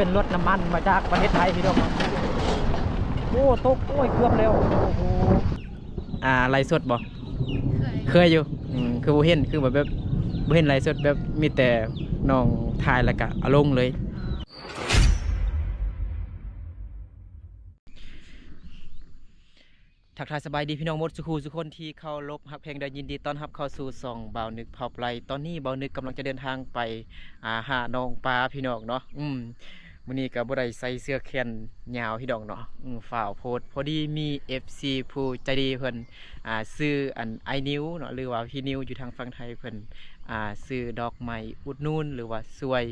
ເປັນລົດນ້ຳມັນມາຈາກປະເທດໄທພີ່ນ້ອງ. ໂອ້ ຕົກ ໂອ້ຍ ເກືອບແລ້ວ. ໂອ້ໂຫ ອ່າ ໄລຟ໌ສົດບໍ່? ເຄີຍ ເຄີຍຢູ່. ອືມ ຄືບໍ່ເຫັນ ຄືວ່າແບບ ບໍ່ເຫັນໄລຟ໌ສົດ ແບບມີແຕ່ນ້ອງຖ່າຍແລ້ວກະເອົາລົງເລີຍ. ທັກທາຍສະບາຍດີພີ່ນ້ອງໝົດສູ່ຄູ່ສູ່ຄົນທີ່ເຄົາລົບຮັກແພງເດີ. ຍິນດີຕ້ອນຮັບເຂົ້າສູ່ຊ່ອງບ່າວນຶກພາວໄປ. ຕອນນີ້ບ່າວນຶກກຳລັງຈະເດີນທາງໄປ ອ່າ ຫາໜອງປາພີ່ນ້ອງເນາະ. ອືມ ມື້ນີ້ກໍບໍ່ໄດ້ໃສ່ເສື້ອແຂນຍາວພີ່ນ້ອງເນາະ. ອືມ ຟ້າວໂພດ. ພໍດີມີເອັຟຊີຜູ້ໃຈດີເພິ່ນ ອ່າ ຊື່ອັນ ອ້າຍນິວເນາະ ຫຼືວ່າພີ່ນິວຢູ່ທາງຝັ່ງໄທ ເພິ່ນ ອ່າ ຊື້ດອກໄມ້ອຸດໜູນ ຫຼືວ່າຊ່ວຍ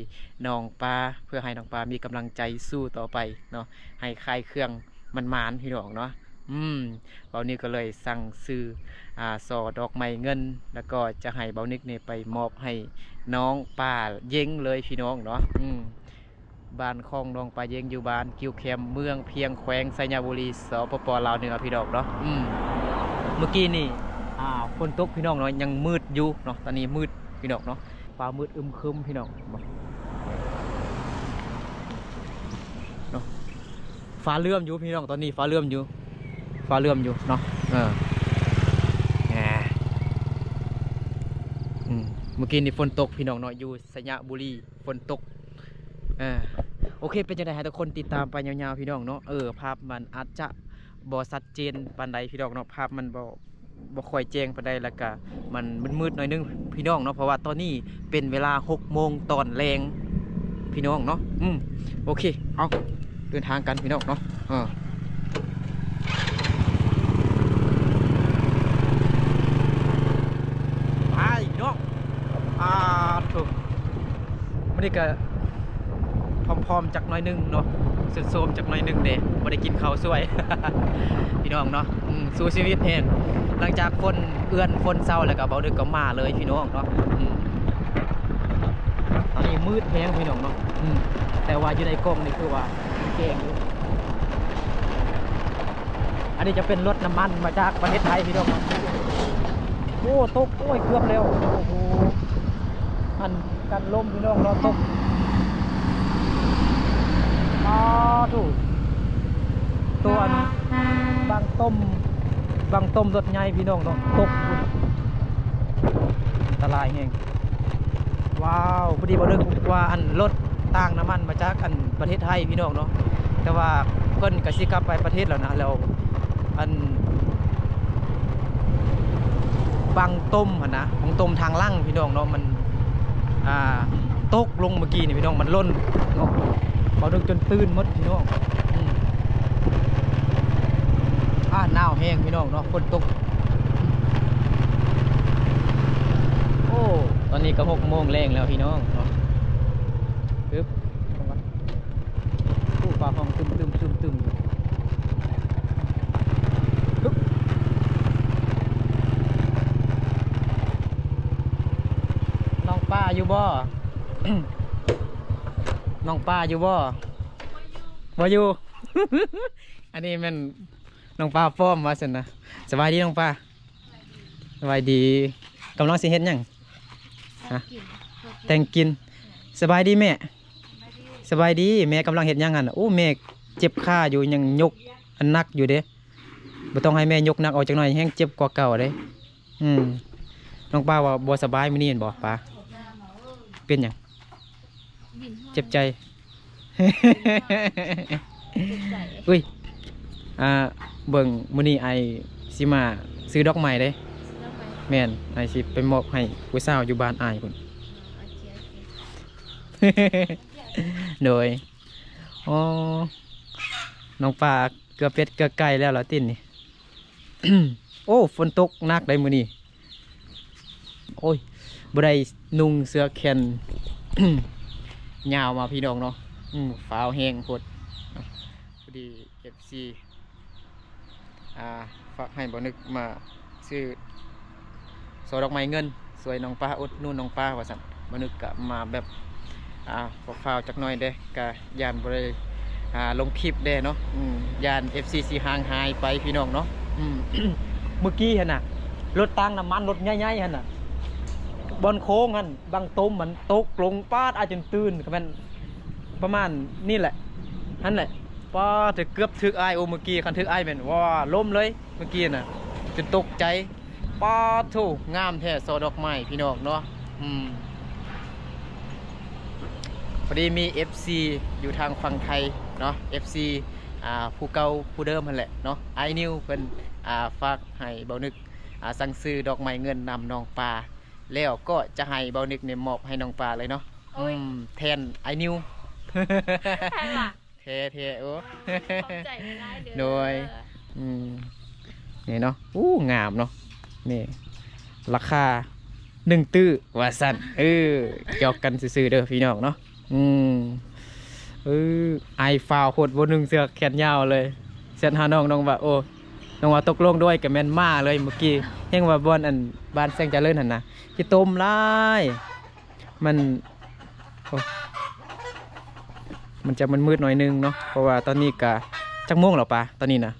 ໜອງປາ ເພື່ອໃຫ້ໜອງປາມີກຳລັງໃຈສູ້ຕໍ່ໄປເນາະ ໃຫ້ຂາຍເຄື່ອງ ໝານໆ ພີ່ນ້ອງເນາະ. ອືມ ບ່າວນຶກກໍເລີຍສັ່ງຊື້ ອ່າ ສໍ່ດອກໄມ້ເງິນ ແລ້ວກໍຈະໃຫ້ບ່າວນຶກນີ້ໄປມອບໃຫ້ນ້ອງປາເຢັງເລີຍພີ່ນ້ອງເນາະ. ອືມ ບ້ານຂອງນ້ອງປາເຢັງຢູ່ບ້ານກິວແຄມ ເມືອງພຽງ ແຂວງໄຊຍະບູລີ ສປປ ລາວເໜືອ ພີ່ນ້ອງເນາະ. ອືມ ເມື່ອກີ້ນີ້ ອ່າ ຝົນຕົກພີ່ນ້ອງເນາະ ຍັງມືດຢູ່ເນາະ ຕອນນີ້ມືດພີ່ນ້ອງເນາະ. ຟ້າມືດອຶມຄຶມພີ່ນ້ອງ ເນາະ ຟ້າເຫຼື້ອມຢູ່ພີ່ນ້ອງ ຕອນນີ້ຟ້າເຫຼື້ອມຢູ່ ຟ້າເຫຼື້ອມຢູ່ເນາະ. ເອີ ອາ ອືມ ເມື່ອກີ້ນີ້ຝົນຕົກພີ່ນ້ອງເນາະ ຢູ່ໄຊຍະບູລີຝົນຕົກ. ເອີ ໂອເຄ ເປັນຈັ່ງໃດໃຫ້ທຸກຄົນຕິດຕາມໄປຍາວໆ ພີ່ນ້ອງເນາະ. ເອີ ພາບມັນອາດຈະບໍ່ຊັດເຈນປານໃດພີ່ນ້ອງເນາະ ພາບມັນບໍ່ ບໍ່ຄ່ອຍແຈ້ງປານໃດ ແລ້ວກະມັນມືດໆ ໜ້ອຍໜຶ່ງພີ່ນ້ອງເນາະ ເພາະວ່າຕອນນີ້ເປັນເວລາຫົກໂມງຕອນແລງພີ່ນ້ອງເນາະ. ອືມ ໂອເຄ ເອົາ ເດີນທາງກັນພີ່ນ້ອງເນາະ. ເອີ ໄປເນາະ. ອາ ໂທ້ ມື້ນີ້ກະພ້ອມໆ ຈັກໜ້ອຍໜຶ່ງເນາະ ຊຸດໂຊມຈັກໜ້ອຍໜຶ່ງເດ້ ບໍ່ໄດ້ກິນເຂົ້າຊ່ວຍ ພີ່ນ້ອງເນາະ. ອືມ ສູ້ຊີວິດແຮງ ຫຼັງຈາກຝົນເອື້ອນຝົນເຊົາແລ້ວກະ ເບົາດຶກກໍມາເລີຍພີ່ນ້ອງເນາະ. ອືມ ຕອນນີ້ມືດແຮງພີ່ນ້ອງເນາະ. ອືມ ແຕ່ວ່າຢູ່ໃນກ້ອງນີ້ຄືວ່າແຈ້ງຢູ່. ອັນນີ້ຈະເປັນລົດນ້ຳມັນມາຈາກປະເທດໄທພີ່ນ້ອງເນາະ. ໂອ້ ຕົກ ໂອ້ຍ ເກືອບແລ້ວ. ໂອ້ໂຫ ອັນກັນລົມພີ່ນ້ອງເນາະ ຕົກ. ອາ ໂທ້ ຕົວອັນບັງຕົມ ບັງຕົມລົດໃຫຍ່ພີ່ນ້ອງເນາະ ຕົກພຸ້ນ ອັນຕະລາຍແຮງ. ວ້າວ ພໍດີບໍ່ເດີກວ່າອັນລົດຕ່າງນ້ຳມັນມາຈາກອັນປະເທດໄທພີ່ນ້ອງເນາະ ແຕ່ວ່າເພິ່ນກະຊິກັບໄປປະເທດແລ້ວນະ ແລ້ວອັນບັງຕົມຫັ້ນນະ ບັງຕົມທາງຫຼັງພີ່ນ້ອງເນາະ ມັນ ອ່າ ຕົກລົງເມື່ອກີ້ນີ້ພີ່ນ້ອງ ມັນຫຼົ່ນເນາະ ເບົາດຶກຈົນຕື່ນໝົດພີ່ນ້ອງ. ອືມ ອາ ໜາວແຮງພີ່ນ້ອງເນາະ ຝົນຕົກ. ໂອ້ ຕອນນີ້ກໍຫົກໂມງແລງແລ້ວພີ່ນ້ອງເນາະ. ປຶບ ໂອ້ ຟ້າຮ້ອງຕຶມໆໆໆ ປຶບ ນ້ອງປາຢູ່ບໍ່? ນ້ອງປາຢູ່ບໍ່? ບໍ່ຢູ່. ອັນນີ້ແມ່ນນ້ອງປາປ້ອມວ່າຊັ້ນນະ. ສະບາຍດີນ້ອງປາ. ສະບາຍດີ. ກຳລັງຊິເຮັດຫຍັງ? ຮະ? ແຕ່ງກິນ. ສະບາຍດີແມ່. ສະບາຍດີ. ແມ່ກຳລັງເຮັດຫຍັງຫັ້ນ? ໂອ້ ແມ່ເຈັບຂາຢູ່ ຍັງຍົກອັນໜັກຢູ່ເດ້. ບໍ່ຕ້ອງໃຫ້ແມ່ຍົກໜັກອອກຈັກໜ້ອຍ ແຮງເຈັບກວ່າເກົ່າເດ້. ອືມ ນ້ອງປາວ່າບໍ່ສະບາຍມື້ນີ້ແມ່ນບໍ່ປາ? ເປັນຫຍັງ? ເຈັບໃຈ. ເຈັບໃຈ. ອຸ້ຍ ອ່າ ເບິ່ງ ມື້ນີ້ອ້າຍຊິມາຊື້ດອກໄມ້ເດ້. ຊື້ດອກໄມ້. ແມ່ນ ອ້າຍຊິໄປມອບໃຫ້ຜູ້ສາວຢູ່ບ້ານອ້າຍພຸ້ນ. ອໍ ໂອເຄ ໂອເຄ. ໂດຍ. ອໍ ນ້ອງປາເກືອເປັດເກືອໄກ່ແລ້ວລະຕິນີ້. ໂອ້ ຝົນຕົກໜັກໃດ໋ມື້ນີ້. ໂອ້ຍ ບໍ່ໄດ້ນຸ່ງເສື້ອແຂນຍາວມາພີ່ນ້ອງເນາະ. ອືມ ຟ້າວແຮງໂພດ. ພໍດີເອັຟຊີ ອ່າ ຝາກໃຫ້ບ່າວນຶກມາຊື້ ສໍ່ດອກໄມ້ເງິນ ຊ່ວຍນ້ອງປາ ອຸດໜູນນ້ອງປາວ່າຊັ້ນ. ບ່າວນຶກກະມາແບບ ອ່າ ຟ້າວໆ ຈັກໜ້ອຍເດ້ ກະຢ້ານບໍ່ໄດ້ ອ່າ ລົງຄລິບແດ່ເນາະ. ອືມ ຢ້ານເອັຟຊີຊິຫ່າງຫາຍໄປພີ່ນ້ອງເນາະ. ອືມ ມື້ກີ້ຫັ້ນນະ ລົດຕາງນ້ຳມັນ ລົດໃຫຍ່ໆຫັ້ນນະ ບ່ອນໂຄ້ງຫັ້ນ ບັງຕົມມັນຕົກລົງ ປາດ ອາ ຈົນຕື່ນ. ກະແມ່ນ ປະມານນີ້ແຫຼະ ຫັ້ນແຫຼະ. ປ້າດ ເກືອບຖືກອ້າຍ. ໂອ້ ເມື່ອກີ້ຄັນຖືກອ້າຍແມ່ນ ວ້າ ລົ້ມເລີຍເມື່ອກີ້ນະ ຈົນຕົກໃຈ. ປ້າດໂທ້ ງາມແທ້ ຊ່ອດອກໄມ້ພີ່ນ້ອງເນາະ. ອືມ ພໍດີມີເອັຟຊີຢູ່ທາງຝັ່ງໄທເນາະ ເອັຟຊີ ອ່າ ຜູ້ເກົ່າຜູ້ເດີມຫັ້ນແຫຼະເນາະ. ອ້າຍນິວເພິ່ນ ອ່າ ຝາກໃຫ້ເບົານຶກ ອ່າ ສັ່ງຊື້ດອກໄມ້ເງິນນຳນ້ອງປາ ແລ້ວກໍຈະໃຫ້ເບົານຶກນີ້ມອບໃຫ້ນ້ອງປາເລີຍເນາະ. ໂອ້ຍ ອືມ ແທນອ້າຍນິວ. ແທ້ຫວາ? ແທ້ໆ ໂອ້ ຂອບໃຈຫຼາຍໆເດີ. ໂດຍ ອືມ ນີ້ເນາະ. ໂອ້ ງາມເນາະ ນີ້ ລາຄາໜຶ່ງຕື້ວ່າຊັ້ນ. ເອີ ຫຍອກກັນຊື່ໆເດີພີ່ນ້ອງເນາະ. ອືມ ເອີ ອ້າຍຟ້າວໂພດ ບໍ່ນຸ່ງເສື້ອແຂນຍາວເລີຍ. ແຊັດຫານ້ອງ ນ້ອງວ່າ ໂອ້ ນ້ອງວ່າຕົກລົງດ້ວຍ ກໍແມ່ນມາເລີຍເມື່ອກີ້. ແຮ່ງວ່າບ່ອນ ອັນ ບ້ານແສງຈະເລີນຫັ້ນນະ ຂີ້ຕົມຫຼາຍ. ມັນ ໂອ້ ມັນຈະມືດໆໜ້ອຍໜຶ່ງເນາະ ເພາະວ່າຕອນນີ້ກະຈັກໂມງແລ້ວປາ ຕອນນີ້ນະ?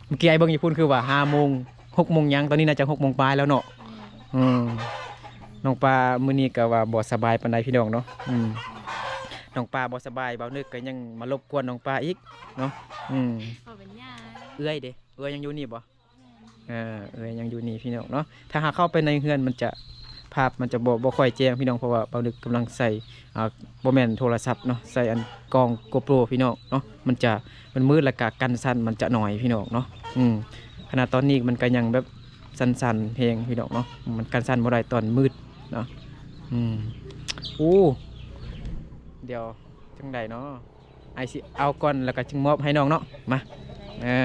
ເມື່ອກີ້ອ້າຍເບິ່ງຢູ່ພຸ້ນຄືວ່າຫ້າໂມງ ຫົກໂມງຫຍັງ ຕອນນີ້ໜ້າຈະຫົກໂມງປາຍແລ້ວເນາະ. ອືມ ອືມ ນ້ອງປາມື້ນີ້ກະວ່າບໍ່ສະບາຍປານໃດພີ່ນ້ອງເນາະ. ອືມ ນ້ອງປາບໍ່ສະບາຍ ເບົານຶກກະຍັງມາລົບກວນນ້ອງປາອີກເນາະ. ອືມ ບໍ່ເປັນຫຍັງ. ເອື້ອຍເດ ເອື້ອຍຍັງຢູ່ນີ້ບໍ່? ເອີ ເອື້ອຍຍັງຢູ່ນີ້ພີ່ນ້ອງເນາະ. ຖ້າຫາກເຂົ້າໄປໃນເຮືອນມັນຈະ ພາບມັນຈະບໍ່ ບໍ່ຄ່ອຍແຈ້ງພີ່ນ້ອງ ເພາະວ່າເບົານຶກກຳລັງໃສ່ ອ່າ ບໍ່ແມ່ນໂທລະສັບເນາະ ໃສ່ອັນກ້ອງໂກໂປຣພີ່ນ້ອງເນາະ. ມັນຈະ ມັນມືດ ແລ້ວກະກັນສັ່ນມັນຈະໜ້ອຍພີ່ນ້ອງເນາະ. ອືມ ຂະໜາດຕອນນີ້ມັນກະຍັງແບບສັ່ນໆແຮງພີ່ນ້ອງເນາະ ມັນກັນສັ່ນບໍ່ໄດ້ຕອນມືດເນາະ. ອືມ ໂອ້ ດຽວຈັ່ງໃດເນາະ ອ້າຍຊິເອົາກ່ອນ ແລ້ວກໍຈຶ່ງມອບໃຫ້ນ້ອງເນາະ. ມາ ເອີ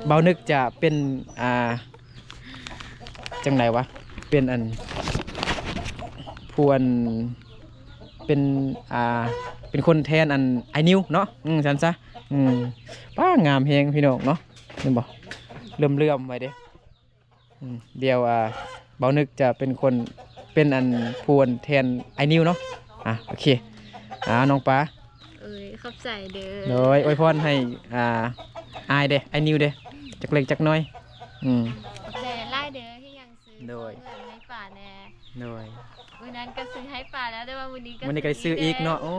ເບົານຶກຈະເປັນ ອ່າ ຈັ່ງໃດວະ ເປັນອັນ ຜູ້ອັນ ເປັນ ອ່າ ເປັນຄົນແທນອັນ ອ້າຍນິວເນາະ. ອືມ ຊັ້ນຊະ. ອືມ ປ້າ ງາມແຮງພີ່ນ້ອງເນາະ ເຫັນບໍ່ ເຫຼື້ອມໆໄວ້ເດ້. ອືມ ດຽວ ອ່າ ເບົານຶກຈະເປັນຄົນ ເປັນອັນ ຜູ້ອັນແທນອ້າຍນິວເນາະ. ອ່າ ໂອເຄ ອ່າ ນ້ອງປາ ເອີຍ ຂອບໃຈເດີ. ໂດຍ ອວຍພອນໃຫ້ ອ່າ ອ້າຍເດ້ ອ້າຍນິວເດ້ ຈັກເລັກຈັກນ້ອຍ. ອືມ ຂອບໃຈຫຼາຍເດີທີ່ຍັງຊື້ ໂດຍ ເງິນໃຫ້ປາແດ່. ໂດຍ ມື້ນັ້ນກໍຊື້ໃຫ້ປາແລ້ວ ແຕ່ວ່າມື້ນີ້ກໍ ມື້ນີ້ກໍໄດ້ຊື້ອີກເນາະ. ໂອ້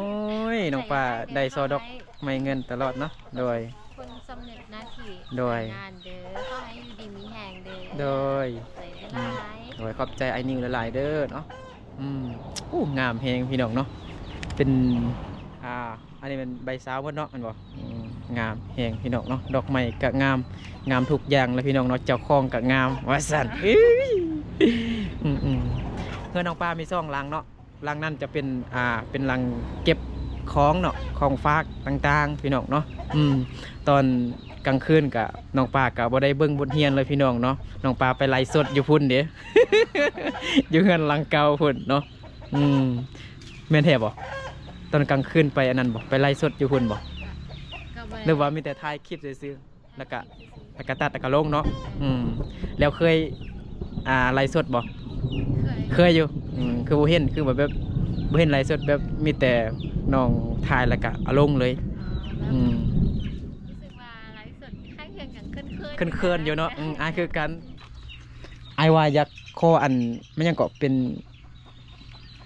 ຍ ນ້ອງປາໄດ້ຊໍດອກໄມ້ເງິນຕະຫຼອດເນາະ. ໂດຍ ຄົນສຳເລັດໜ້າທີ່ ໂດຍ ການງານເດີ ຂໍໃຫ້ຢູ່ດີມີແຮງເດີ. ໂດຍ ຂອບໃຈຫຼາຍ. ໂດຍ ຂອບໃຈອ້າຍນິວຫຼາຍໆເດີເນາະ. ອືມ ໂອ້ ງາມແຮງພີ່ນ້ອງເນາະ ເປັນ ອ່າ ອັນນີ້ແມ່ນໃບຊາວໝົດເນາະ ແມ່ນບໍ່? ອືມ ງາມແຮງພີ່ນ້ອງເນາະ ດອກໄມ້ກະງາມ ງາມທຸກຢ່າງແຫຼະພີ່ນ້ອງເນາະ ເຈົ້າຂອງກະງາມວ່າຊັ້ນ. ອືມໆ ເຮືອນນ້ອງປາມີສອງຫຼັງເນາະ ຫຼັງນັ້ນຈະເປັນ ອ່າ ເປັນຫຼັງເກັບຂອງເນາະ ຂອງຝາກຕ່າງໆ ພີ່ນ້ອງເນາະ. ອືມ ຕອນກາງຄືນກະ ນ້ອງປາກະບໍ່ໄດ້ເບິ່ງບົດຮຽນເລີຍພີ່ນ້ອງເນາະ ນ້ອງປາໄປໄລຟ໌ສົດຢູ່ພຸ້ນເດ້ ຢູ່ເຮືອນຫຼັງເກົ່າພຸ້ນເນາະ. ອືມ ແມ່ນແທ້ບໍ່? ຕອນກາງຄືນໄປອັນນັ້ນບໍ່? ໄປໄລຟ໌ສົດຢູ່ພຸ້ນບໍ່? ກໍບໍ່ໄດ້ ຫຼືວ່າມີແຕ່ຖ່າຍຄລິບຊື່ໆ ແລ້ວກະ ແລ້ວກະຕັດ ແລ້ວກະລົງເນາະ. ອືມ ແລ້ວເຄີຍ ອ່າ ໄລຟ໌ສົດບໍ່? ເຄີຍ ເຄີຍຢູ່. ອືມ ຄືບໍ່ເຫັນ ຄືວ່າແບບ ບໍ່ເຫັນໄລຟ໌ສົດ ແບບມີແຕ່ນ້ອງຖ່າຍແລ້ວກະເອົາລົງເລີຍ. ອໍ ແບບ ອືມ ຮູ້ສຶກວ່າໄລຟ໌ສົດຄ້າຍຄຽງກັນ ເຂີນໆ ເຂີນໆຢູ່ເນາະ. ອືມ ອ້າຍຄືກັນ ອ້າຍວ່າຢາກຂໍອັນ ແມ່ນຫຍັງເກາະ ເປັນ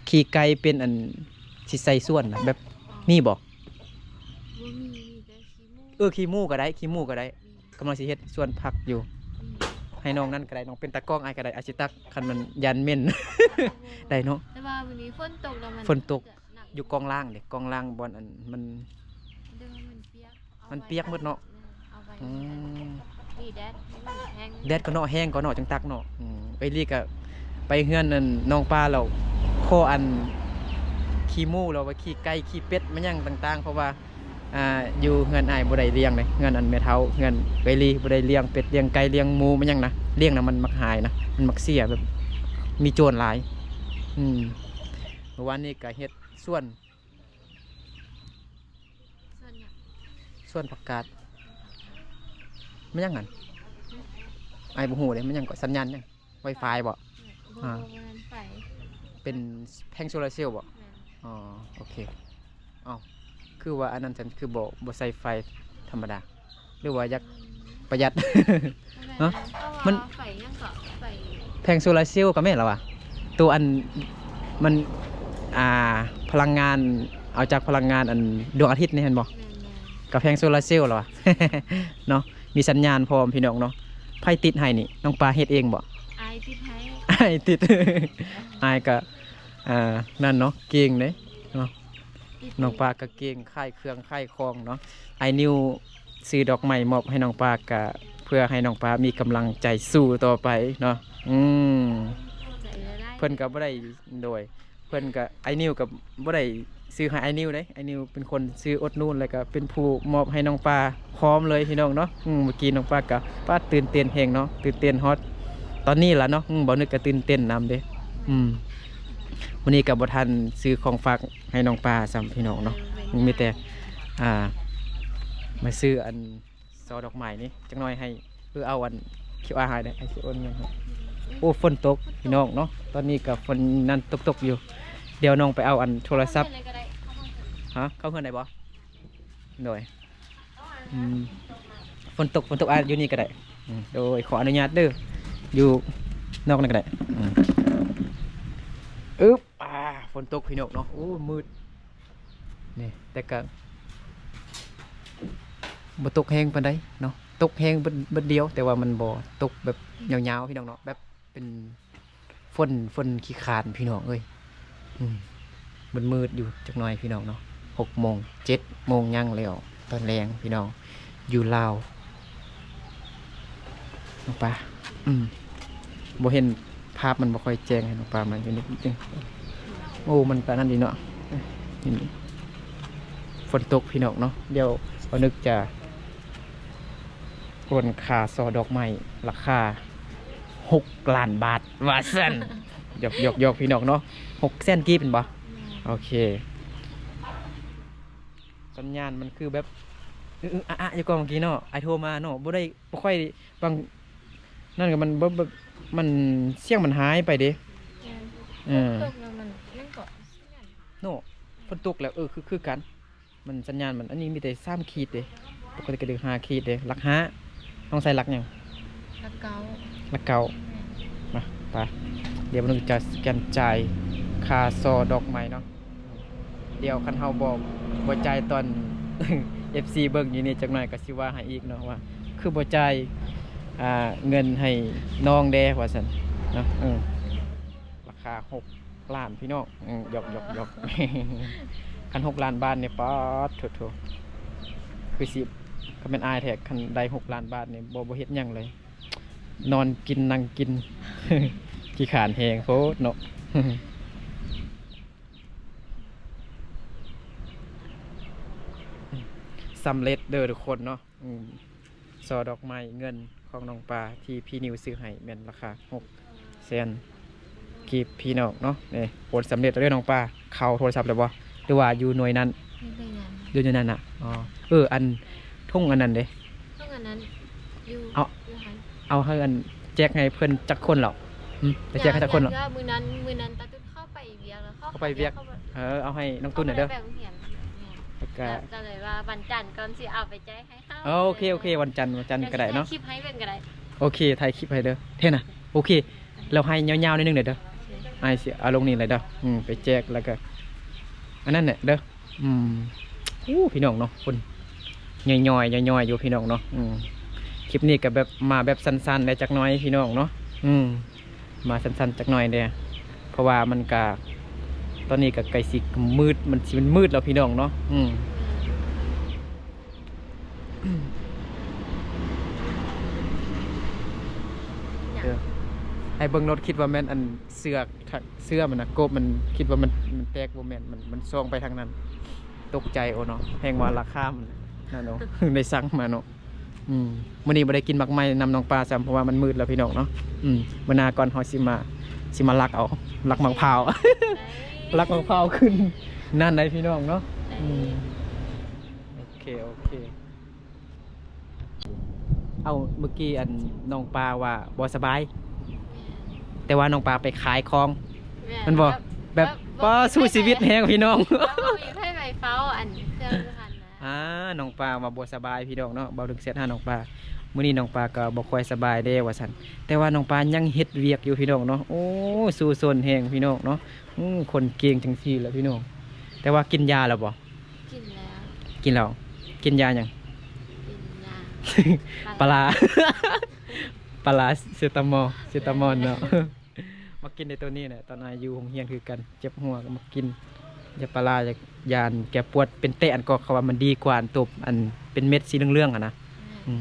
ຂີ້ໄກ່ເປັນອັນ ຊິໃສ່ສວນນະ ແບບ ອໍ ມີບໍ່? ບໍ່ມີ ມີແຕ່ຂີ້ໝູ່. ເອີ ຂີ້ໝູ່ກໍໄດ້ ຂີ້ໝູ່ກໍໄດ້. ອືມ ກຳລັງຊິເຮັດສວນຜັກຢູ່. ອືມ ໃຫ້ນ້ອງນັ້ນກໍໄດ້ ນ້ອງເປັນຕາກ້ອງ ອ້າຍກໍໄດ້ ອາຊິຕັກ ຄັນມັນຢ້ານເໝັນ ໄດ້ເນາະ. ແຕ່ວ່າມື້ນີ້ຝົນຕົກແລ້ວ ມັນ ຝົນຕົກ ຈະໜັກ ຢູ່ກ້ອງລ່າງເດ້ ກ້ອງລ່າງບ່ອນອັນ ມັນ ເດີ ມັນປຽກ ມັນປຽກໝົດເນາະ. ອືມ ນີ້ແດດ ແດດກໍເນາະ ແຮງກໍເນາະ ຈັ່ງຕັກເນາະ. ອືມ ເອື້ອຍລີກໍໄປເຮືອນອັນນ້ອງປາແລ້ວ ຂໍອັນຂີ້ໝູ່ ຫຼືວ່າຂີ້ໄກ່ຂີ້ເປັດມາຫຍັງຕ່າງໆ ເພາະວ່າ ອ່າ ຢູ່ເຮືອນອ້າຍບໍ່ໄດ້ລ້ຽງເດ້ ເຮືອນອັນແມ່ເຖົ້າ ເຮືອນເອື້ອຍລີບໍ່ໄດ້ລ້ຽງເປັດລ້ຽງໄກ່ລ້ຽງໝູມາຫຍັງນະ ລ້ຽງນະມັນມັກຫາຍນະ ມັນມັກເສຍ ແບບມີໂຈນຫຼາຍ. ອືມ ເມື່ອວານນີ້ກໍເຮັດສວນ ສວນຫຍັງ? ສວນຜັກກາດ. ແມ່ນຫຍັງຫັ້ນ? ອ້າຍບໍ່ຮູ້ເດ້ ແມ່ນຫຍັງເກາະ ສັນຍານຫຍັງ? ໄວຟາຍບໍ່? ບໍ່ ອ່າ ບໍ່ແມ່ນໄຟ ເປັນແຜງໂຊລາເຊວບໍ່? ແມ່ນ. ອໍ ໂອເຄ. ເອົ້າ ຄືວ່າອັນນັ້ນຊັ້ນ ຄືບໍ່ ບໍ່ໃຊ້ໄຟທຳມະດາ ຫຼືວ່າຢາກປະຢັດ? ອືມ ເນາະ ມັນ ເພາະວ່າໄຟຫຍັງເກາະ ໄຟ ແຜງໂຊລາເຊວກໍແມ່ນລະວະ ໂຕອັນ ມັນ ອ່າ ພະລັງງານ ເອົາຈາກພະລັງງານອັນດວງອາທິດນີ້ແມ່ນບໍ່? ແມ່ນໆ ກະແຜງໂຊລາເຊວລະວະ ເນາະ ມີສັນຍານພ້ອມພີ່ນ້ອງເນາະ. ໃຜຕິດໃຫ້ນີ້? ນ້ອງປາເຮັດເອງບໍ່? ອ້າຍຕິດໃຫ້ ອ້າຍຕິດ ອ້າຍກະ ອ່າ ນັ້ນເນາະ ເກັ່ງເດ້ເນາະ. ນ້ອງປາກະເກັ່ງ ຂາຍເຄື່ອງຂາຍຂອງເນາະ. ອ້າຍນິວຊື້ດອກໄມ້ມອບໃຫ້ນ້ອງປາກະເພື່ອໃຫ້ນ້ອງປາມີກຳລັງໃຈສູ້ຕໍ່ໄປເນາະ. ອືມ ເພິ່ນກະບໍ່ໄດ້ ໂດຍ ເພິ່ນກະ ອ້າຍນິວກະບໍ່ໄດ້ຊື້ໃຫ້ອ້າຍນິວເດ້ ອ້າຍນິວເປັນຄົນຊື້ອຸດໜູນ ແລ້ວກະເປັນຜູ້ມອບໃຫ້ນ້ອງປາພ້ອມເລີຍພີ່ນ້ອງເນາະ. ອືມ ເມື່ອກີ້ນ້ອງປາກະ ປາດ ຕື່ນເຕັ້ນແຮງເນາະ ຕື່ນເຕັ້ນຮອດຕອນນີ້ລະເນາະ. ອືມ ບ່າວນຶກກະຕື່ນເຕັ້ນນຳເດ້. ອືມ ມື້ນີ້ກະບໍ່ທັນຊື້ຂອງຝາກໃຫ້ນ້ອງປາຊ້ຳພີ່ນ້ອງເນາະ. ເອີ ມີແຕ່ ອ່າ ມາຊື້ອັນ ຊໍດອກໄມ້ນີ້ ຈັກໜ່ອຍໃຫ້ ເອີ ເອົາອັນ ຄິວອາ ໃຫ້ເດ້ ອ້າຍຊິໂອນເງິນໃຫ້. ໂອ້ ຝົນຕົກພີ່ນ້ອງເນາະ ຕອນນີ້ກະຝົນນັ້ນຕົກໆຢູ່. ດຽວນ້ອງໄປເອົາອັນໂທລະສັບ ຮະ ເຂົ້າເຮືອນໄດ້ບໍ່? ໂດຍ ອືມ ຝົນຕົກ ຝົນຕົກ ອ່າ ຢູ່ນີ້ກະໄດ້. ອືມ ໂດຍ ຂໍອະນຸຍາດເດີ ຢູ່ນອກນັ້ນກະໄດ້. ອືມ ອຶບ ອ່າ ຝົນຕົກພີ່ນ້ອງເນາະ. ໂອ້ ມືດ ນີ້ ແຕ່ກະບໍ່ຕົກແຮງປານໃດເນາະ ຕົກແຮງບາດດຽວ ແຕ່ວ່າມັນບໍ່ຕົກແບບຍາວໆພີ່ນ້ອງເນາະ ແບບເປັນຝົນ ຝົນຂີ້ຄ້ານພີ່ນ້ອງເອີຍ. ອືມ ມືດໆຢູ່ຈັກໜ່ອຍພີ່ນ້ອງເນາະ ຫົກໂມງ ເຈັດໂມງຍັງແລ້ວ ຕອນແລງພີ່ນ້ອງ ຢູ່ລາວ ນ້ອງປາ ອືມ ບໍ່ເຫັນພາບ ມັນບໍ່ຄ່ອຍແຈ້ງ ໃຫ້ນ້ອງປາມາຢູ່ນີ້. ໂອ້ ມັນກະນັ້ນດີເນາະ ນີ້ ຝົນຕົກພີ່ນ້ອງເນາະ. ດຽວບ່າວນຶກຈະໂອນຄ່າຊໍດອກໄມ້ລາຄາຫົກລ້ານບາດ ວ່າຊັ້ນ ຢອກໆໆ ພີ່ນ້ອງເນາະ. ຫົກແສນກີບແມ່ນບໍ່? ແມ່ນ ໂອເຄ. ສັນຍານມັນຄືແບບ ອຶໆອະໆ ຢູ່ກ່ອນເມື່ອກີ້ເນາະ ອ້າຍໂທມາເນາະ ບໍ່ໄດ້ ບໍ່ຄ່ອຍ ບາງນັ້ນກະມັນບໍ່ ບໍ່ ມັນ ສຽງມັນຫາຍໄປເດ້. ແມ່ນ ເອີ ຝົນຕົກແລ້ວມັນ ມັນກໍ ເນາະ ຝົນຕົກແລ້ວ ເອີ ຄື ຄືກັນ ມັນ ສັນຍານມັນ ອັນນີ້ມີແຕ່ສາມຂີດເດ້ ປົກກະຕິກະຖືຫ້າຂີດເດ້ ຫຼັກຫ້າ. ນ້ອງໃສ່ຫຼັກຫຍັງ? ຫຼັກເກົ້າ ຫຼັກເກົ້າ. ແມ່ນ ມາ ໄປ ດຽວມັນຈະສະແກນຈ່າຍຄ່າຊໍດອກໄມ້ເນາະ. ດຽວຄັນເຮົາບໍ່ ບໍ່ຈ່າຍຕອນ ເອັຟຊີ ເບິ່ງຢູ່ນີ້ຈັກໜ່ອຍກະຊິວ່າໃຫ້ອີກເນາະ ວ່າຄືບໍ່ຈ່າຍ ອ່າ ເງິນໃຫ້ນ້ອງແດ່ ວ່າຊັ້ນເນາະ. ເອີ ລາຄາຫົກລ້ານພີ່ນ້ອງ. ເອີ ຢອກໆໆ ຄັນຫົກລ້ານບາດນີ້ ປາດໂທ້ໆ ຄືຊິ ຄັນແມ່ນອ້າຍແທ້ ຄັນໄດ້ຫົກລ້ານບາດນີ້ ບໍ່ ບໍ່ເຮັດຫຍັງເລີຍ ນອນກິນນັ່ງກິນ ຂີ້ຄ້ານແຮງໂພດເນາະ. ສຳເລັດເດີທຸກຄົນເນາະ. ອືມ ຊໍດອກໄມ້ເງິນຂອງນ້ອງປາທີ່ພີ່ນິວຊື້ໃຫ້ແມ່ນລາຄາຫົກແສນກີບພີ່ນ້ອງເນາະ. ນີ້ ໂອນສຳເລັດແລ້ວເດີນ້ອງປາ. ເຂົ້າໂທລະສັບແລ້ວບໍ່ ຫຼືວ່າຢູ່ໜ່ວຍນັ້ນ? ຢູ່ໜ່ວຍນັ້ນ ຢູ່ໜ່ວຍນັ້ນນະ. ອໍ ເອີ ອັນ ຖົງອັນນັ້ນເດ້? ຖົງອັນນັ້ນຢູ່ ເອົາ ຢູ່ຫັ້ນ ເອົາໃຫ້ອັນ ແຈກໃຫ້ເພິ່ນຈັກຄົນແລ້ວ? ຫຶ ໄປແຈກໃຫ້ຈັກຄົນແລ້ວ? ຍັງ ຍັງ ມື້ນັ້ນ ມື້ນັ້ນຕາຕຸດເຂົ້າໄປວຽກແລ້ວ ເຂົ້າ ເຂົ້າໄປວຽກ ເຂົ້າໄປ ເອີ ເອົາໃຫ້ນ້ອງຕຸນແດ່ເດີ. ແລ້ວກະ ກະເລີຍວ່າວັນຈັນກ່ອນຊິເອົາໄປແຈກໃຫ້ເຮົາ. ເອີ ໂອເຄ ໂອເຄ ວັນຈັນ ວັນຈັນກະໄດ້ເນາະ. ເຮົາຊິຖ່າຍຄລິບໃຫ້ເບິ່ງກະໄດ້. ໂອເຄ ຖ່າຍຄລິບໃຫ້ເດີ ເທ່ນະ. ໂອເຄ ແລ້ວໃຫ້ຍາວໆໜ້ອຍໜຶ່ງເດີ. ໂອເຄ ອ້າຍຊິເອົາລົງນີ້ເລີຍເດີ. ອືມ ໄປແຈກແລ້ວກະ ອັນນັ້ນແຫຼະເດີ. ອືມ ໂອ້ ພີ່ນ້ອງເນາະ ຝົນຍ້ອຍໆ ຍ້ອຍໆຢູ່ພີ່ນ້ອງເນາະ. ອືມ ຄລິບນີ້ກະແບບ ມາແບບສັ້ນໆແດ່ຈັກໜ້ອຍພີ່ນ້ອງເນາະ. ອືມ ມາສັ້ນໆຈັກໜ້ອຍແດ່ ເພາະວ່າມັນກະ ຕອນນີ້ກະໃກ້ຊິມືດ ມັນຊິມັນມືດແລ້ວພີ່ນ້ອງເນາະ. ອືມ ເອີ ໃຫ້ເບິ່ງລົດ ຄິດວ່າແມ່ນອັນເສື້ອ ເສື້ອມັນນະ ໂກບມັນ ຄິດວ່າມັນ ມັນແຕກ ບໍ່ແມ່ນ ມັນ ມັນສ່ອງໄປທາງນັ້ນ ຕົກໃຈ. ໂອ້ເນາະ ແຮງວ່າລາຄາມັນນັ້ນເນາະ ໄດ້ສັ່ງມາເນາະ. ອືມ ມື້ນີ້ບໍ່ໄດ້ກິນໝາກໄມ້ນຳນ້ອງປາຊ້ຳ ເພາະວ່າມັນມືດແລ້ວພີ່ນ້ອງເນາະ. ອືມ ມື້ໜ້າກ່ອນເຮົາຊິມາ ຊິມາລັກເອົາ ລັກໝາກພ້າວ ລັກໝາກພ້າວຂຶ້ນນັ້ນໄດ໋ພີ່ນ້ອງເນາະ. ອືມ ໂອເຄ ໂອເຄ. ເອົ້າ ເມື່ອກີ້ອັນນ້ອງປາວ່າບໍ່ສະບາຍ ແມ່ນ ແຕ່ວ່ານ້ອງປາໄປຂາຍຂອງ ແມ່ນ ແມ່ນບໍ່? ແບບ ແບບ ແບບ ປາ ສູ້ຊີວິດແຮງພີ່ນ້ອງ ບໍ່ມີໃຜໄປເຝົ້າອັນເຄື່ອງຢູ່ຫັ້ນນະ. ອ່າ ນ້ອງປາວ່າບໍ່ສະບາຍພີ່ນ້ອງເນາະ. ເບົາດຶງແຊັດຫານ້ອງປາ ມື້ນີ້ນ້ອງປາກໍບໍ່ຄ່ອຍສະບາຍເດ້ວ່າຊັ້ນ ແຕ່ວ່ານ້ອງປາຍັງເຮັດວຽກຢູ່ພີ່ນ້ອງເນາະ. ໂອ້ ສູ້ຊົນແຮງພີ່ນ້ອງເນາະ. ອືມ ຄົນເກັ່ງຈັ່ງຊີ້ແຫຼະພີ່ນ້ອງ ແຕ່ວ່າກິນຢາແລ້ວບໍ່? ກິນແລ້ວ. ກິນແລ້ວ. ກິນຢາຫຍັງ? ກິນຢາ ປາລາ ປາລາເຊຕາມໍ ເຊຕາມໍເນາະ. ມາກິນໃນໂຕນີ້ແຫຼະ ຕອນອາຍຢູ່ໂຮງຮຽນຄືກັນ ເຈັບຫົວກໍມາກິນຢາປາລາ ຢາ ຢາແກ້ປວດເປັນແຕະ ອັນກໍເຂົາວ່າມັນດີກວ່າອັນໂຕ ອັນເປັນເມັດສີເຫຼືອງໆຫັ້ນນະ. ແມ່ນ ອືມ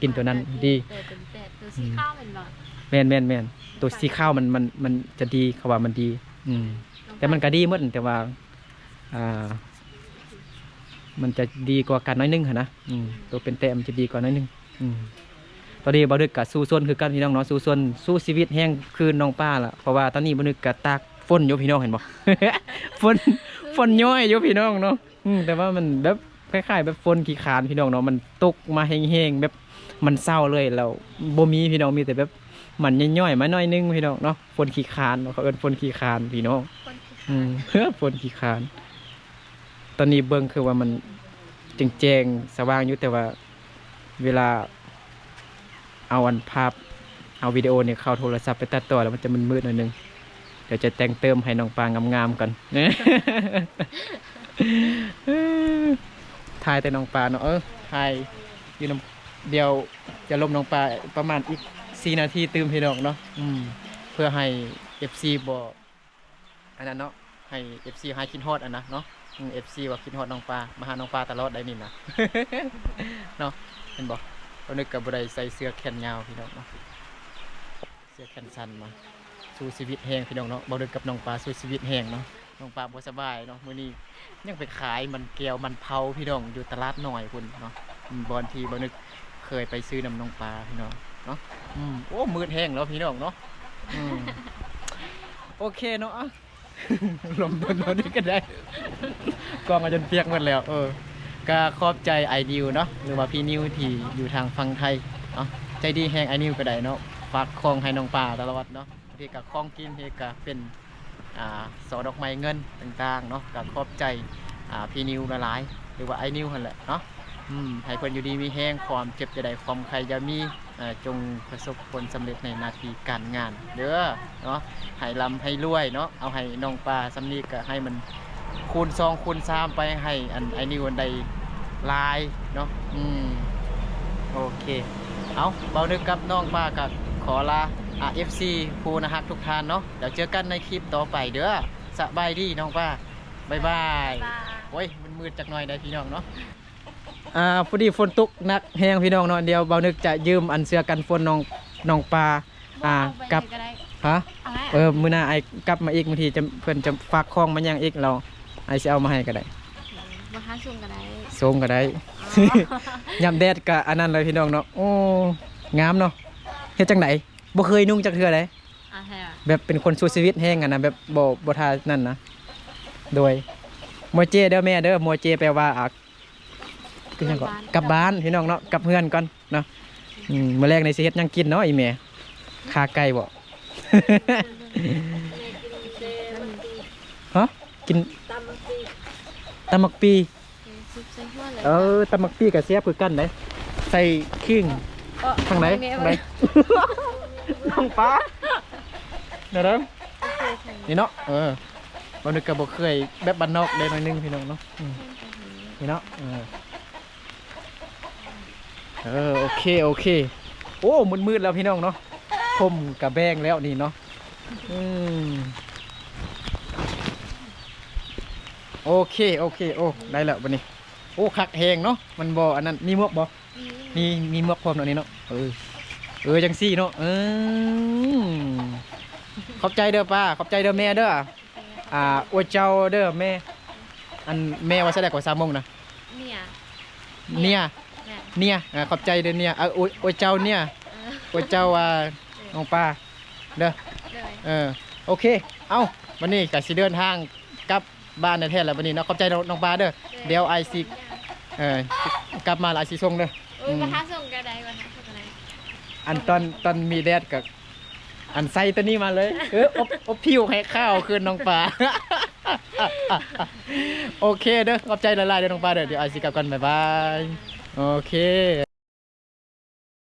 ກິນໂຕນັ້ນດີ. ໂຕເປັນແຕະ ໂຕສີຂາວແມ່ນບໍ່? ແມ່ນໆໆ ໂຕສີຂາວມັນ ມັນ ມັນຈະດີ ເຂົາວ່າມັນດີ. ອືມ ແຕ່ມັນກໍດີໝົດ ແຕ່ວ່າ ອ່າ ມັນຈະດີກວ່າກັນໜ້ອຍໜຶ່ງຫັ້ນນະ. ອືມ ໂຕເປັນແຕະມັນຈະດີກວ່າໜ້ອຍໜຶ່ງ. ອືມ ຕອນນີ້ບ່າວນຶກກະສູ້ຊົນຄືກັນພີ່ນ້ອງເນາະ ສູ້ຊົນ ສູ້ຊີວິດແຮງຄືນ້ອງປາລະ ເພາະວ່າຕອນນີ້ບ່າວນຶກກະຕາກຝົນຢູ່ພີ່ນ້ອງ ເຫັນບໍ່? ຝົນ ຝົນຍ້ອຍຢູ່ພີ່ນ້ອງເນາະ. ອືມ ແຕ່ວ່າມັນແບບຄ້າຍໆແບບຝົນຂີ້ຄານພີ່ນ້ອງເນາະ ມັນຕົກມາແຮງໆ ແບບມັນເຊົາເລີຍ ແລ້ວບໍ່ມີພີ່ນ້ອງ ມີແຕ່ແບບມັນຍ້ອຍໆມາໜ້ອຍໜຶ່ງພີ່ນ້ອງເນາະ. ຝົນຂີ້ຄານເນາະ ເຂົາເອີ້ນຝົນຂີ້ຄານພີ່ນ້ອງ. ຝົນຂີ້ຄານ ອືມ ຝົນຂີ້ຄານ. ຕອນນີ້ເບິ່ງຄືວ່າມັນແຈ້ງໆສະຫວ່າງຢູ່ ແຕ່ວ່າເວລາເອົາອັນພາບ ເອົາວິດີໂອນີ້ເຂົ້າໂທລະສັບໄປຕັດຕໍ່ແລ້ວ ມັນຈະມືດໆໜ້ອຍໜຶ່ງ. ດຽວຈະແຕ່ງເຕີມໃຫ້ນ້ອງປາງາມໆກ່ອນ ຖ່າຍແຕ່ນ້ອງປາເນາະ. ເອີ ຖ່າຍຢູ່ນຳ ດຽວຈະລົມນ້ອງປາປະມານອີກສີ່ນາທີຕື່ມພີ່ນ້ອງເນາະ. ອືມ ເພື່ອໃຫ້ເອັຟຊີບໍ່ ອັນນັ້ນເນາະ ໃຫ້ເອັຟຊີຫາຍຄິດຮອດຫັ້ນນະເນາະ. ອືມ ເອັຟຊີວ່າຄິດຮອດນ້ອງປາ ມາຫານ້ອງປາຕະຫຼອດໄດ໋ນີ້ນະ ເນາະ. ເຫັນບໍ່ ບ່າວນຶກກໍບໍ່ໄດ້ໃສ່ເສື້ອແຂນຍາວພີ່ນ້ອງເນາະ ເສື້ອແຂນສັ້ນມາ. ສູ້ຊີວິດແຮງພີ່ນ້ອງເນາະ ບ່າວນຶກກັບນ້ອງປາສູ້ຊີວິດແຮງເນາະ. ນ້ອງປາບໍ່ສະບາຍເນາະ ມື້ນີ້ຍັງໄປຂາຍມັນແກ້ວມັນເຜົາພີ່ນ້ອງ ຢູ່ຕະຫຼາດນ້ອຍພຸ້ນເນາະ. ອືມ ບ່ອນທີ່ບ່າວນຶກເຄີຍໄປຊື້ນຳນ້ອງປາພີ່ນ້ອງເນາະ. ອືມ ໂອ້ ມືດແຮງແລ້ວພີ່ນ້ອງເນາະ. ອືມ ໂອເຄເນາະ ລົມເບິ່ງເຮົານີ້ກໍໄດ້ ກ້ອງກໍຈົນປຽກໝົດແລ້ວ. ເອີ ກໍຂອບໃຈອ້າຍນິວເນາະ ຫຼືວ່າພີ່ນິວທີ່ຢູ່ທາງຝັ່ງໄທເນາະ ໃຈດີແຮງ. ອ້າຍນິວກໍໄດ້ເນາະ ຝາກຂອງໃຫ້ນ້ອງປາຕະຫຼອດເນາະ ເຮັດກະຂອງກິນ ເຮັດກະເປັນ ອ່າ ຊໍດອກໄມ້ເງິນຕ່າງໆເນາະ. ກໍຂອບໃຈ ອ່າ ພີ່ນິວຫຼາຍໆ ຫຼືວ່າອ້າຍນິວຫັ້ນແຫຼະເນາະ. ອືມ ໃຫ້ເພິ່ນຢູ່ດີມີແຮງ ຄວາມເຈັບຢ່າໄດ້ ຄວາມໄຂ້ຢ່າມີ ອ່າ ຈົ່ງປະສົບຜົນສຳເລັດໃນໜ້າທີ່ການງານເດີເນາະ ໃຫ້ລ່ຳໃຫ້ລວຍເນາະ. ເອົາໃຫ້ນ້ອງປາສ່ຳນີ້ກໍໃຫ້ມັນຄູນສອງຄູນສາມໄປ ໃຫ້ອັນອ້າຍນິວໄດ້ຫຼາຍເນາະ. ອືມ ໂອເຄ ເອົາ ບ່າວນຶກກັບນ້ອງປາກໍຂໍລາ ອ່າ ເອັຟຊີຜູ້ໜ້າຮັກທຸກທ່ານເນາະ. ແລ້ວເຈີກັນໃນຄລິບຕໍ່ໄປເດີ. ສະບາຍດີນ້ອງປາ ບາຍບາຍ. ບາຍບາຍ. ໂອ້ຍ ມັນມືດຈັກໜ້ອຍໄດ໋ພີ່ນ້ອງເນາະ. ອ່າ ພໍດີຝົນຕົກໜັກແຮງພີ່ນ້ອງເນາະ. ດຽວບ່າວນຶກຈະຢືມອັນເສື້ອກັນຝົນນ້ອງ ນ້ອງປາ ອ່າ ກັບ ຮະ ເອີ ມື້ໜ້າອ້າຍກັບມາອີກ ບາງທີຈະ ເພິ່ນຈະຝາກຂອງມາຫຍັງອີກ ແລ້ວອ້າຍຊິເອົາມາໃຫ້ກໍໄດ້. ບໍ່ຫາສົ່ງກໍໄດ້ ສົ່ງກໍໄດ້. ອໍ ຍາມແດດກໍອັນນັ້ນເລີຍພີ່ນ້ອງເນາະ. ໂອ້ ງາມເນາະ. ເຮັດຈັ່ງໃດ ບໍ່ເຄີຍນຸ່ງຈັກເທື່ອເດ້. ອ່າ ແທ້ຫວາ? ແບບເປັນຄົນສູ້ຊີວິດແຮງຫັ້ນນະ ແບບບໍ່ ບໍ່ທ່ານັ້ນນະ. ໂດຍ ໂມເຈເດີແມ່ເດີ. ໂມເຈແປວ່າ ອ່າ ຄືຫຍັງເກາະ? ກັບບ້ານ ກັບບ້ານພີ່ນ້ອງເນາະ ກັບເຮືອນກ່ອນເນາະ. ອືມ ມື້ແລງນີ້ຊິເຮັດຫຍັງກິນເນາະອີ່ແມ່? ຂາໄກ່ບໍ? ຮະ? ກິນ ຕຳໝາກປີ ຕຳໝາກປີ. ເອີ ເອີ ຕຳໝາກປີກໍແຊບຄືກັນເດ້ ໃສ່ຂີງ. ເອີ ທາງໃດ? ແມ່ ທາງໃດ? ນ້ອງປາ ແນວໃດ? ໂອເຄ ນີ້ເນາະ. ເອີ ບ່າວນຶກກໍບໍ່ເຄີຍ ແບບບ້ານນອກເດ້ໜ້ອຍໜຶ່ງພີ່ນ້ອງເນາະ. ອືມ ນີ້ເນາະ. ເອີ ເອີ ໂອເຄ ໂອເຄ. ໂອ້ ມືດໆແລ້ວພີ່ນ້ອງເນາະ ພົມກະແບງແລ້ວນີ້ເນາະ. ອືມ ໂອເຄ ໂອເຄ. ໂອ້ ໄດ້ແລ້ວບັດນີ້. ໂອ້ ຄັກແຮງເນາະ ມັນບໍ່ອັນນັ້ນ. ມີໝວກບໍ່? ມີ ມີໝວກພ້ອມເນາະນີ້ເນາະ. ເອີ ເອີ ຈັ່ງຊີ້ເນາະ. ເອີ ຂອບໃຈເດີປ້າ ຂອບໃຈເດີແມ່ເດີ. ອ່າ ໂອ້ເຈົ້າເດີແມ່. ອັນແມ່ວ່າຊັ້ນໃດກໍສາວມົ້ງນະ? ເນຍ ເນຍ ແມ່ນ ເນຍ. ອ່າ ຂອບໃຈເດີເນຍ. ເອີ ໂອ້ ໂອ້ເຈົ້າເນຍ. ເອີ ໂອ້ເຈົ້າວ່າ ເອີ ນ້ອງປາເດີ. ໂດຍ ເອີ ໂອເຄ. ເອົ້າ ບັດນີ້ກໍຊິເດີນທາງກັບບ້ານແທ້ໆແລ້ວບັດນີ້ເນາະ. ຂອບໃຈນ້ອງປາເດີ. ໂດຍ ດຽວອ້າຍຊິ ເອີ ກັບມາແລ້ວອ້າຍຊິສົ່ງເດີ. ໂອ້ຍ ອືມ ມາຫາສົ່ງກໍໄດ້ ມາຫາສົ່ງກໍໄດ້. ອັນຕອນ ຕອນມີແດດກໍ ອັນໃສ່ຕົວນີ້ມາເລີຍ. ເອີ ອົບ ອົບຜິວໃຫ້ຂາວຄືນນ້ອງປາ. ໂອເຄເດີ ຂອບໃຈຫຼາຍໆເດີນ້ອງປາເດີ. ດຽວອ້າຍຊິກັບກ່ອນ ບາຍບາຍ. ໂອເຄ.